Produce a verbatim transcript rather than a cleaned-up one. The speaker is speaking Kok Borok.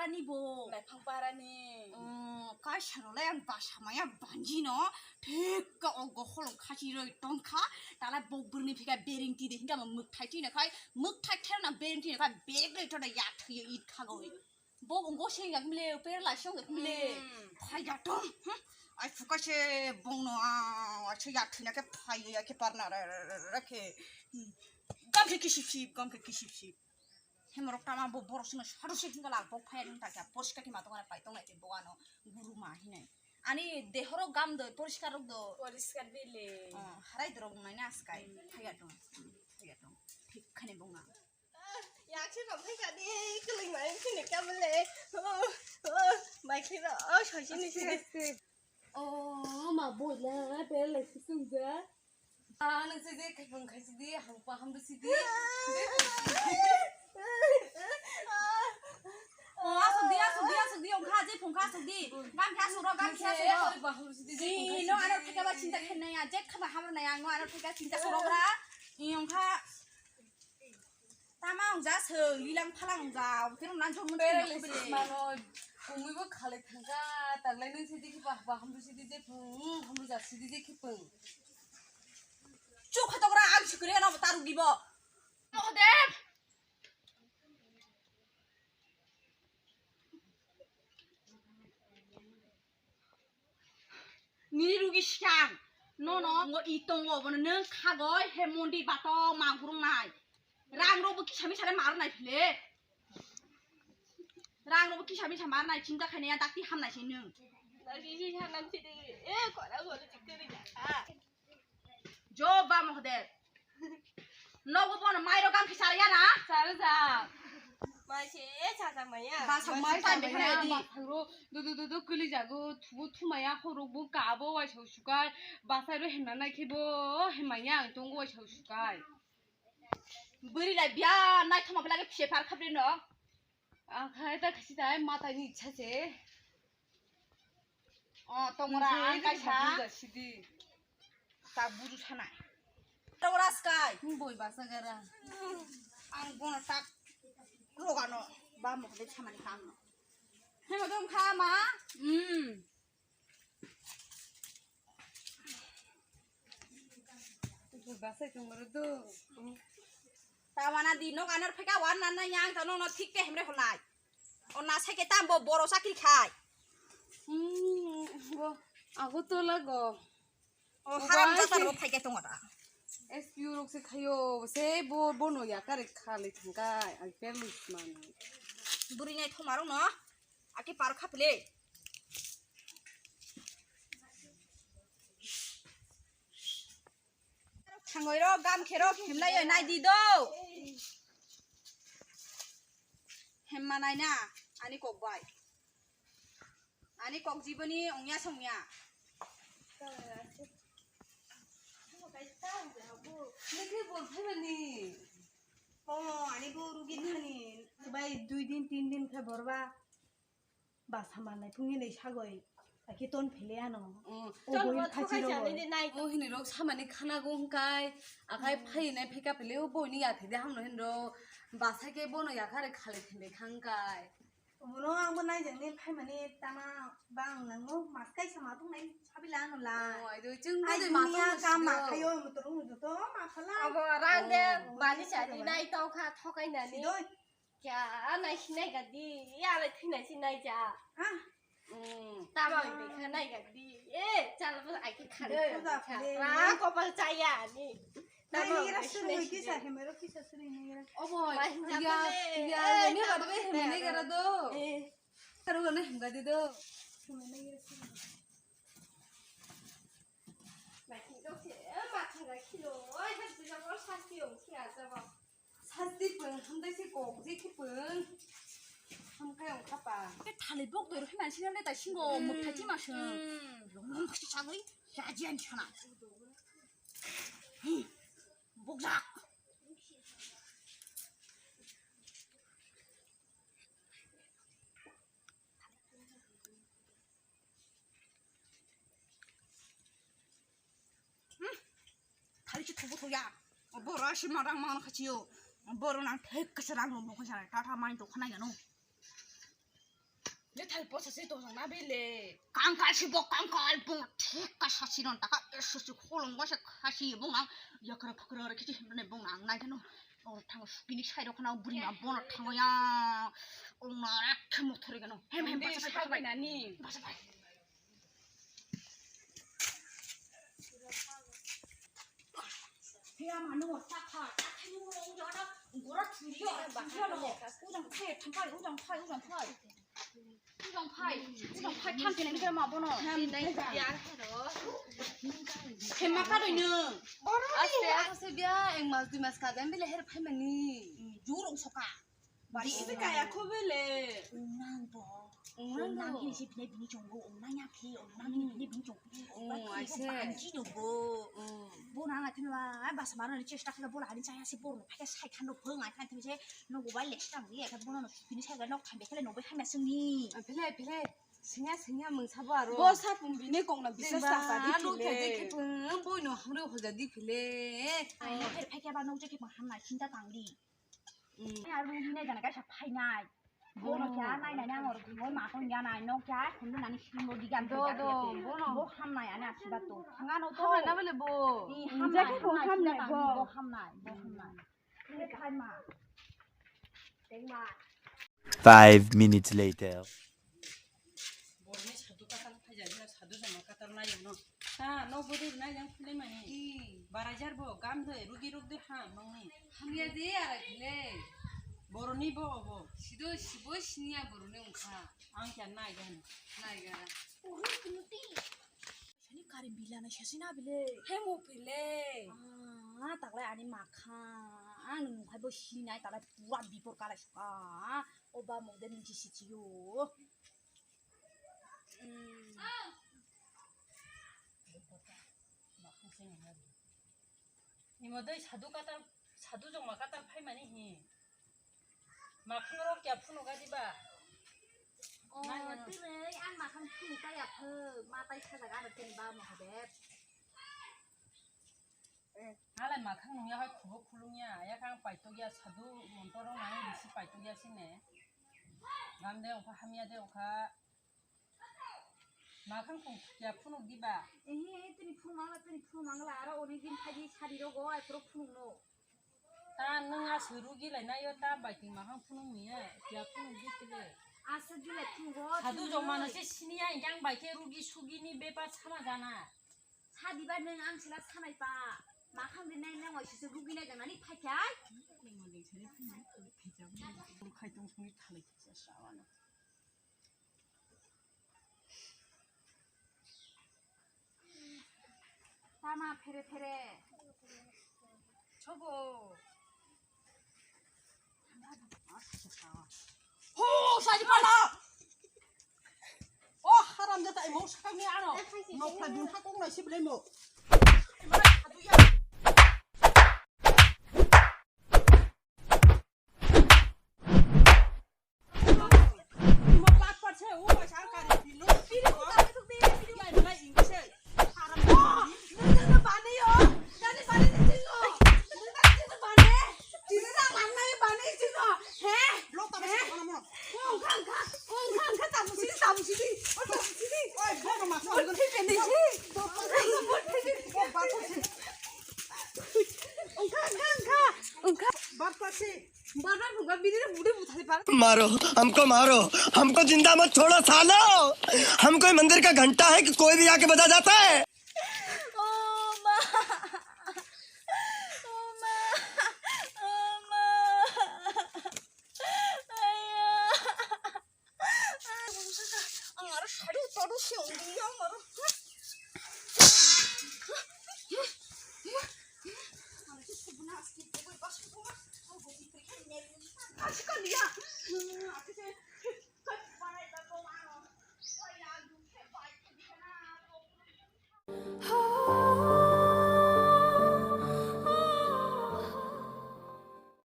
Ani bo. Naithang parani. Oh, kaisa rwlai ang basa maya banjino. Thik ka o goholong khasi roi tongkha. Tala bok burni phika bereng tide hinka mo mukthai twi nakhai. Mukthai ther na bereng twi nakhai. Bereng roi tona ya thwiyo it khagoi. Bok ungo seng jak mile, per la seng jak mile. Hmm. Phai ja tong. Hmm. Ai phuka se bongno a, ai se ya thwina ke phai ya ke parna ra, ra, ra, ra ke. Hmm. Gam ke kisip sip, gam ke kisip sip. Hemorok tama bo borok sino sadu se hinga la bok phai ring ta kya poriskar ke ma tong pai tong lai te bogano guru ma hinai. Ani dehoro gam do poriskar rok do. Poriskar bile. Oh, harai dorok nai na skai. Hmm. Phai ja tong. Hmm. Phai ja tong. Thik khane bonga. Yakse rok phai kha di, kwlwng mai phini kamle. Oh, oh, mai khiro, oh, soisini se. Aste, aste. Oh, ma boila, bel lai si sungja. Ah, nang se je khai phung khai si di, hang pa ham si di. Oh, asuk di, asuk di, asuk di, ongkha je phung kha asuk di. Gam kha asuk ro, gam kha asuk ro. Oi, ba ham si di, je phung khai si di. Ih, no, ano thika ba chinta khenai ya, je khaba hamra nai ang, no, ano thika chinta sorok ra. Ih, ongkha. Tama wngja se, lilang phalang wngja, obotero nan jong mwnti Paralysis nokho bere. Mano, kumui bo khalai thangka, taglai nung sidi ki bah bah hamdu sidi je phung, hamdu ja sidi je ki phung. Chuk khatok ra ang sikri ano taru gibo. Mahadev. Nini rugi siang. Nono ngo i tongo bono nung khagoi he mondir bato mangurung nai. Rang robo kisa misa le mar nai phile. Rang robo kisa misa mar nai chinta khainai ya dakti hamnai se nung. Nasi si sanam sidi. Eh, kora kora chikari jaka. Jo ba Mahadev. Nogo bono mairo gam khe chara ya na? Chara ja. Mai se chara maya. Ba sa mai sa maya, maya di. Ba sa ro, du du du du kuli jago, thu thu maya, khorok bo kabo wai sau sukai. Ba sa ro hemna nai khe bo hemaya ang tongo wai sau sukai. Bwrwi lai biya nai thoma belai khe phiyapar khabrino. Ang khai ta khasi dai mata ni ichha se. Oh, tongra ang kaisa. Buja sidi. Tak buju sanai. Tongra skai. Boi basa gara. Ang bono tak rogano. Ba mo de chamani kang no. Hemo dong kha ma. Hmm. Basai tongmoro do. Tawana di nok anor pheka wan nan na yang ta nok no thik te hemre holai. O na sai ke tam bo boro chakri khai. Hmm, bo ago tola go. O haram jata ro phai ke tongo da. S P U rok se khayo, se bo bono ya kare khali thangkai, ang perlu mano. Buri nai thomaro no. Aki par kha pile. Thangoi ro gam khe ro hemlai oi nai di do. Hemma nai na ani kok bai. Ani kok jiboni ongya songya. Niki bol phaimani. Oh, ani bo rugi thani. Bai dui din tin din khe borba. Basa manai phungni nei sagoi, aki ton phele ano. Mm. O ton boi bo khachi thokai rogo. Chani de nai. O hini rok samani khana go hwngkai, akai phai nai phika phele o boi ni yathai de hamno hinro. Basa ke bono yakhare khali thinde khangkai. Omono ang bo nai jang ni phai mani tama bang nang no mas kai sama tung nai sabila ano la. O ai do chung ai bo de ma dunia tong kam ma sido. Khayo mo to rung to ma phala. Abo rang de. Oh, bani oh, chari oh. Nai tong kha thokai nani. Sidoi. Kya nai sinai ga di, ya le thinai sinai ja. Ha? Hmm, tama oi de kha nai ga di. Eh, chala bo ai ki khan. Doi, kha. Doi. Ra kopal chaya ni. Nai tama ni oi ra de suru sinai ni kisa sinai. Hemero kisa suru ni ra. Obo, mai ya, hinja ya, pale. Eh, ya, ni tama ba de oi hemene de gara do. Eh. Karu ne hemga di do. Hemene gara suru. Sasti pwng, hamdai se kok, je khe pwng. Hamkai ong khapa. Ke thali bok doi rokhe mansi nang le tai singo, hmm, mukthai chi ma sung. Hmm. Rong rong khasi chagwi, ya jian chana. Hmm. Bokjak. Hmm. Thali chi thubu thuya. Boro asi ma rang ma khachiyo. Boro nang thek kasa rang mo khacha tata mai to khana yano. Lethal posa se to na bele. Kangkal si bo kangkal bo thik ka sasi non taka sasi kholong bo se khasi bo nang yakra phakra re kiti himne bo nang nai kano. O thang sukini sai rok na buri ma bo na thang ya. O na rak khe mo thori kano. Hem hem basa basa basa nani. Basa basa. He ama no ta kha ta khe no ro ro ro gora thuri yo thuri yo no. Ujang phai thang phai ujang phai ujang phai. Ujang phai ujang phai thang khe nang khe ma bono. Khema ka doi no. Aste aste se bia eng mas dui mas ka jam bile her phai mani. Jurong soka. Bisi kaya khobele. Unang bo. Unang bo. Unang khe se bini bini chongo, unang ya khe, unang khe bini bini chongo. Oh, aise. Anji no bo. Bo na ngai thima, ai basa mano ni chesta khe bo la ni chaya se bo no phai sai khan no phung ai khan thim se no go bai le sta ni ya bo no bini sai ga nok thambe khle no bai hamya sungni. Phile phile. Singya singya mung sabo aro. Bo sa pum bini kong na bisas ta sa di phile. Ano khe phung boi no hamre hoja di phile. Ai no phai khe ba no je khe hamna chinta tangdi. Aro hinai jana kaisa phainai. Bono kya nai nai ang oro bo ma kon ya nai no kya khundu nani simo diga do do bono bo hamnai ani asiba to thangano to hamnai na bole bo. Hamnai bo hamnai bo hamnai bo hamnai. Ni khai ma. Tengma. Five minutes later. Boroni sadu katal phaijak na sadu jama katal nai no. Ta no bodi nai yang philai mani. Barajar bo gam de rugi rok de ha mangni. Hamya de ara phile. Boroni bo obo. Sido sibo sinya boroni ungkha. Ang kya nai gan. Nai gan. Sani kari bila na sasi na bile. He mo phile. Ah, taklai ani makha. Ang nung khai bo sinai taklai pura bipor kalai suka. Oba mode nung si si yo. Imo dei sadu katal, sadu jongma katal phaimani hi. Makhang rok ya phunu gadi ba? Oh, tini ang makhang phunu kaya phe, ma tai sajak ano tini ba mo hode. Halai makhang nungya hai khubuk khulungya, ya kang paitok ya sadu montor rok nang bisi paitok ya sine. Gam de ongkha hamya de ongkha. Makhang phung ya phunuk diba? Ehe, tini phung mangla, tini phung mangla, aro onek din phaidi sari rogo ai phuruk phunuk no. Ta nung aswk rugi lai naio ta bai tini makhang phunuk niya, ya phunuk di tile. Aswk di lai phunuk go. Sadu joma no se siniya yang bai khe rugi sugi ni bepar sama jana. Sadi ba nung ang sila sanai pa. Makhang di nai nang oi sise rugi nai jang nani phai khai. Khai tong suni thalai kisa sawana. Tama phere phere. Chobo. Ho, sai pala. O haram jata imo sakang ni ano. Nok pha dun ha kong nai sibile mo. मारो, हमको मारो, हमको जिंदा मत छोड़ो सालो। हम कोई मंदिर का घंटा है कि कोई भी आके बजा जाता है? Ang aro sadu todu se ongdi ang aro. Ang aro se subuna aski bogoi bas bogoi. Ang goti kri kri ne. Aski kali ya.